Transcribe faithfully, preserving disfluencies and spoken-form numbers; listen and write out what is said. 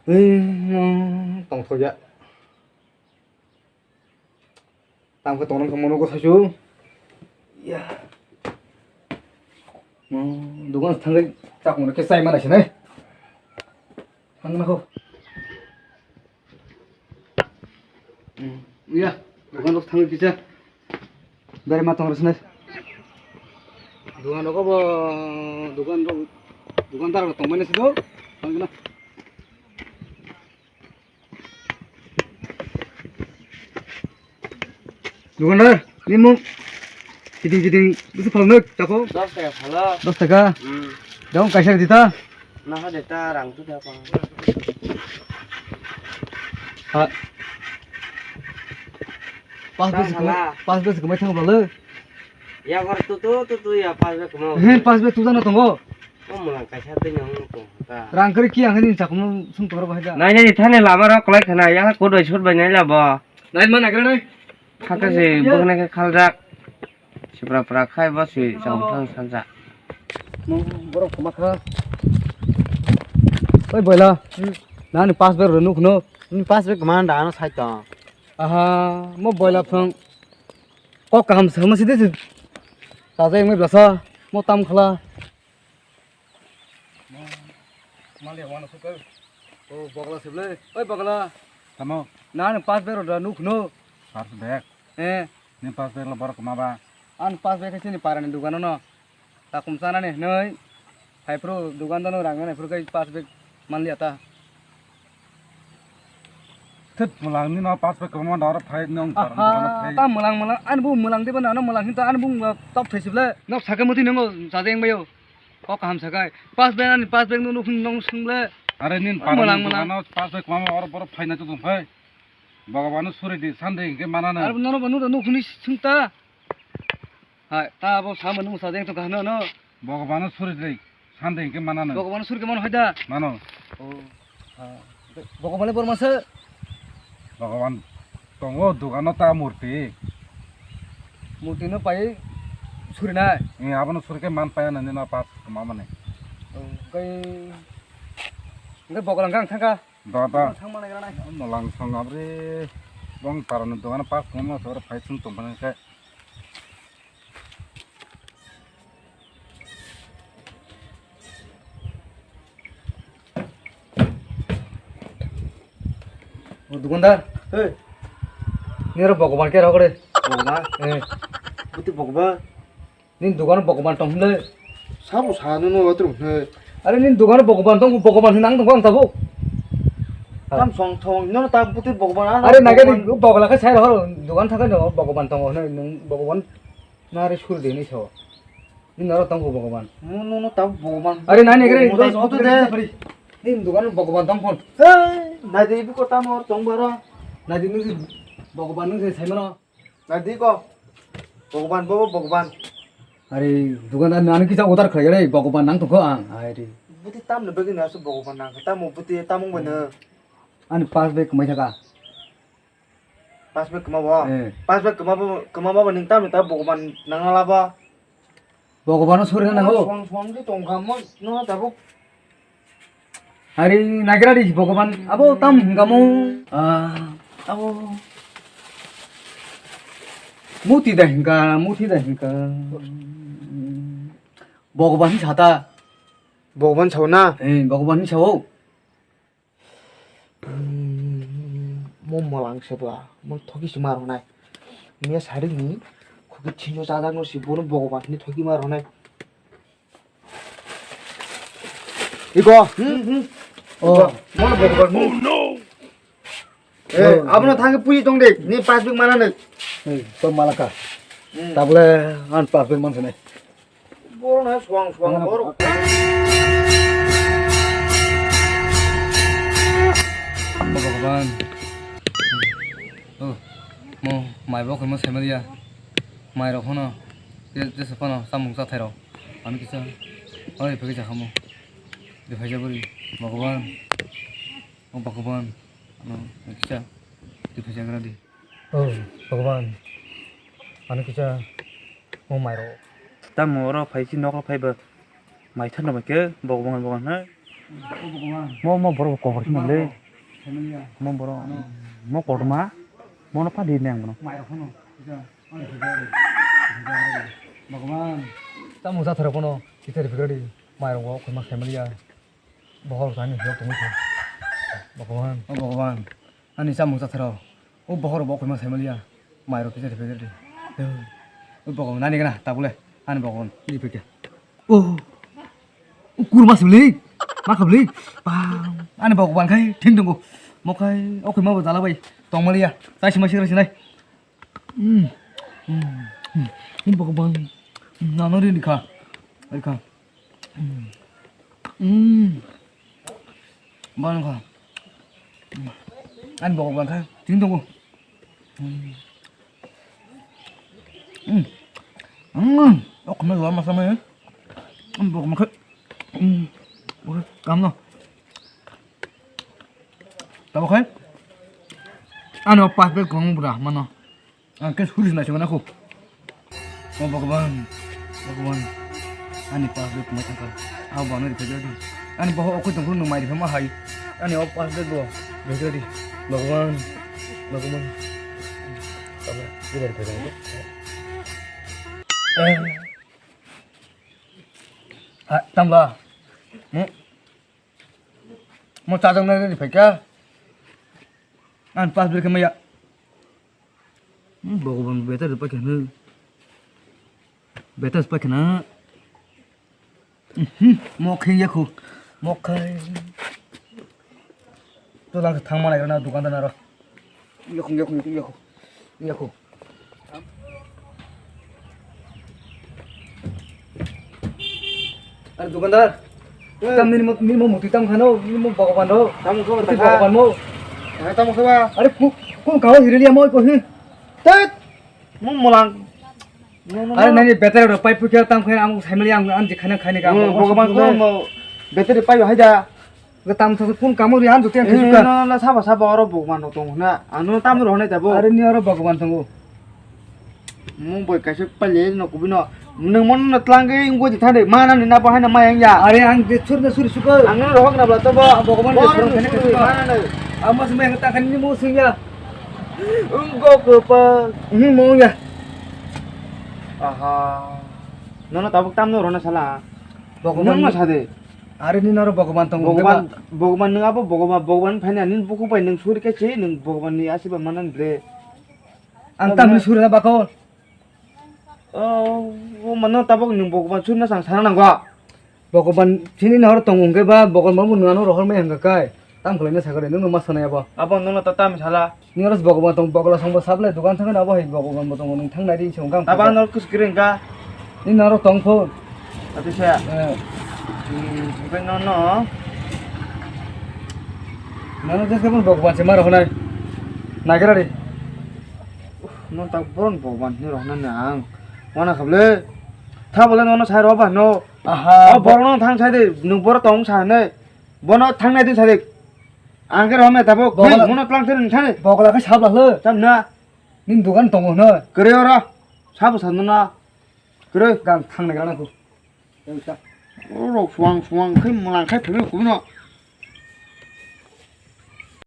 Ei, tongthokya. Tamo khe tongnang thangmano go saisu. Ya. Mo, dogan thangwi chakmano khe chai mana sinai. Thangna kho. Hmm, ya, dogan rok thangwi kisa. Bere ma tong rwsnai. Dogan rok bo, dogan rok, dogandar rok tongmani sido. Thangna. Dukandar, ni mung kiting kiting busu phalnuk chakho. Dos taka phalo. Dos taka? Hmm. Dong kaisa dita? Naha dita rang tu dapa. Ha. Pas bes kumai, pas bes kumai thang balo. Ya bar tu tu tu tu ya pas bes kumai. He pas bes tu jana tongo. O mwnang kaisa twi nang tong ta. Rang kari ki ang ni chakumu sung toro bahai da. Nai nai thani lama rok kolai khana ya ko doi sut bai nai labo. Nai ma nagra nai. Haka se bokna ke khaljak. Sipra pra khai bo si chong thang sanja. Mo borok koma kha. Oi boila. Hmm. Nani pas ber runu khno. Ni pas ber kma da ano sai tong. Aha, mo boila phang. Kok kaham sama sidi si. Taja yang mai blasa. Mo tam khala. Mali wano suka. O bagla sible. Oi bagla. Tamo. Nan pas bero da nuk no. Pas bek. Eh. Ni pas bek lo borok ma ba. An pas bek sini parani dugano no. Takum sana ni noi. Hai pro dugan dano rang nai pro kai pas bek manli ata. Thit mulang ni no pas bek kama dor phai nong parani dugano phai. Ta mulang mulang an bu mulang de ba no mulang hin ta an bu top thai sible. Nok saka muti nongo sajeng bayo. Kok kaham sakai. Pas beng ani pas beng nunu khung nong sung le. Are nin para malang malang. Pas beng mama oro boro phaina tu phai. Bhagwan suri di sande ke mana na. Are nono banu da nukhuni sung ta. Hai, ta bo sama nung sajeng to kahno no. Bhagwan suri di sande ke mana na. Bhagwan suri ke mano hoida. Mano. Oh. Ah, Bhagwan le borma se. Bhagwan tongo dugano ta murti. Murti no pai suri nai. Ni abono suri ke man paya nani no pas kama mane. Oh, kai. Ngai Bhagwan gang thangka. Da da. Thang mane gara nai. Molang song abri bong parano dugano pas kama sor phai sung tong bana ke. O dukandar, hey, nero Bhagwan ke rogre. Bhagwan? Eh. Buti Bhagwan? Nin dukan Bhagwan tong hwnle. Sabo sa nung no watro hwnle. Are nin dukan Bhagwan tong, Bhagwan hwnang tong ang tabo. Tam song thong, no ta buti Bhagwan ano. Are naga Bhagwan. Bhagwan ka sai ro dukan thaka no Bhagwan tong hwnle nung Bhagwan. Nare suri de ni sao. Ni noro tongo Bhagwan. Mo no no ta Bhagwan. Are nani gre. Mo ta joto de. Ni dukan Bhagwan tong phon. Hey, nai de ibu kota mor tong baro. Nai de ni Bhagwan ni sai mano. Nai de ko. Bhagwan bobo Bhagwan. Are dukan da nani kisa utar khlai re Bhagwan nang tong kho ang. Are. Buti tam no begi na so Bhagwan nang. Tam mo buti tam mo bana. Ani pas bag mai thaka. Pas bag kema bo. Eh. Pas bag kema bo, kema bo ning tam ta Bhagwan nang la ba. Bhagwan suri na ho. Song song di tong kam mo no ta bo. Hari nagira di Bhagwan abo tam hingka mo. Ah, abo. Muti da hingka, muti da hingka. Bhagwan sata. Bhagwan sao na? Eh, Bhagwan sao. Hmm, mo mwlang se bla, mo thoki se ma rwnai. Miya sari ni, khoki thinjo chajak no si, bono Bhagwan ni thoki ma rwnai. Iko, hmm, hmm. Oh. Iko, mono Bhagwan, hmm. Oh, no. Eh, oh, abono thangwi pui tong de, ni pas bag mana nai. Hey, to malaka. Hmm. Tabule an pas bag man sene. Borok na suang suang borok. Bhagwan. Oh, mo mai bo khemo sai maliya. Mai rok hono. Je, je se phano samung sa thairo. Ani kisa. Oi, phege ja khamo. De phai ja bari. Bhagwan. O Bhagwan. Ano kisa. De phai ja gra di. Oh, Bhagwan. Ano kisa mo mairo. Tamo oro phai si nok phai ba mai tharno bai khe Bhagwan Bhagwan hai. Mo, mo borok kobor kheno le. Mo borok, mo kotorma. Mo no pha di nang bono. Bhagwan. Tamo jathara bono. Kichari phikari. Mairok o khoma khaimaliya. Bohol kani hok tongwi kho. Bhagwan. O Bhagwan. Ani chamung chatharo. O bohor bo khoi ma sai maliya. Mairok kisa de pegel de. O Bhagwan nani gana tabule. Ani Bhagwan ni pekya. O. O kurma suli. Ma khabli. Ba. Ani Bhagwan khai thing dungo. Mo khai o khoi ma bo dala bai. Tong maliya. Tai sima sikra sinai. Hmm. Hmm. Hmm. Bhagwan. Nano ri kha. Ri kha. Hmm. Bang kha. Ani Bhagwan kha. Ting tongo. Hmm. Hmm. Hmm. Ok, me lo masa me. Ani Bhagwan kha. Hmm. Oke, kam no. Tamo khai? Ano pas be kong bra mano. Ang khe suri sinai se mano kho. O Bhagwan, Bhagwan, ani pas bag mai thangkha. Abo ano rikha di. Ani boho okoi tongphuru nwng mai rikha ma hai. Ani o pas bag bo rikha di. Bhagwan, Bhagwan. Tamo, rikha di. Eh. Ah, tamo. Hmm? Mo chajak nai rikha. Ani pas bag mai ya. Hmm, Bhagwan better paikha no. Better paikha na. Mhm, mokhe yakhu. Mokhe. To lang thang mana na dukan dana ro. Yakhu, yakhu, yakhu, yakhu. Yakhu. Are dukandar. Eh. Tam nini mo, nini mo muti tam khano, nini mo Bhagwan ro. Tam kho muti ta. Bhagwan mo. Eh, tam kho ba. Are ku, ku kao hiriliya mo ko hi. Tet. Mo molang. Are nani better ro pai pukya tam khai ang family ang ang je khana khani ka. Hmm, Bhagwan ko mo better pai hai da. Ga tam sa kun kamo ri an jote ang kisuka. No, no, saba, saba, oro Bhagwan ro tong na. Ano tam ro honai tabo. Are ni oro Bhagwan tongo. Mung boi kaisa paile no kubui no. Nwng mon no tlang ge inggo di thade. Ma nang ni na bahai na ma yang ya. Are ang de sur na sur suka. Ang no rohok na bla to bo. Bhagwan de sur na sur ma nang. Amo se ma yang ta khan ni mo sing ya. Inggo ko pa. Ni mo ya. Aha. Nono tabuk tam no rona sala. Bhagwan no sade. Are ni noro Bhagwan tongo. Bhagwan, Bhagwan nwng abo Bhagwan, Bhagwan phaina nini bukhuk bai nwng suri khe se nwng Bhagwan ni asiba manani ble. Ang tamni suri na bako. Oh, o mano tabok nwng Bhagwan suri na sang sana nangwa. Bhagwan chini noro tongo hwnkhe ba Bhagwan babu nwng ano rohor mai hwnkha kai. Tam khwlaina sakha de nwng ma sanai abo. Abo nwng ta tam sala. Ni oro Bhagwan tong, Bhagwan songbo sablai dogan thangna abo hai Bhagwan bo tongo, nwng thangnai ri song kang. Abo ano kus kring ka. Ni noro tong pho. Ati sa. Eh. Hmm, bai no no. Nano jeske pun Bhagwan se maro honai. Nagira ri. No ta boron Bhagwan ni rohna nang. Wana khable. Tha bole no no sai ro ba no. Aha. O boron no thang sai de, nwng boro tong sa ne. Bono thangnai din sadik. Ang khe rohormai tabuk. Bogla. Mono tlang thani thani. Bogla khe sabla hlo. Tam na. Nini dogan tongo hwno. Kwrwi oro. Sabo sano na. Kwrwi. Gang thangnai gana ko. Oro rok suang suang khe mwlang khai phaibai kubui no.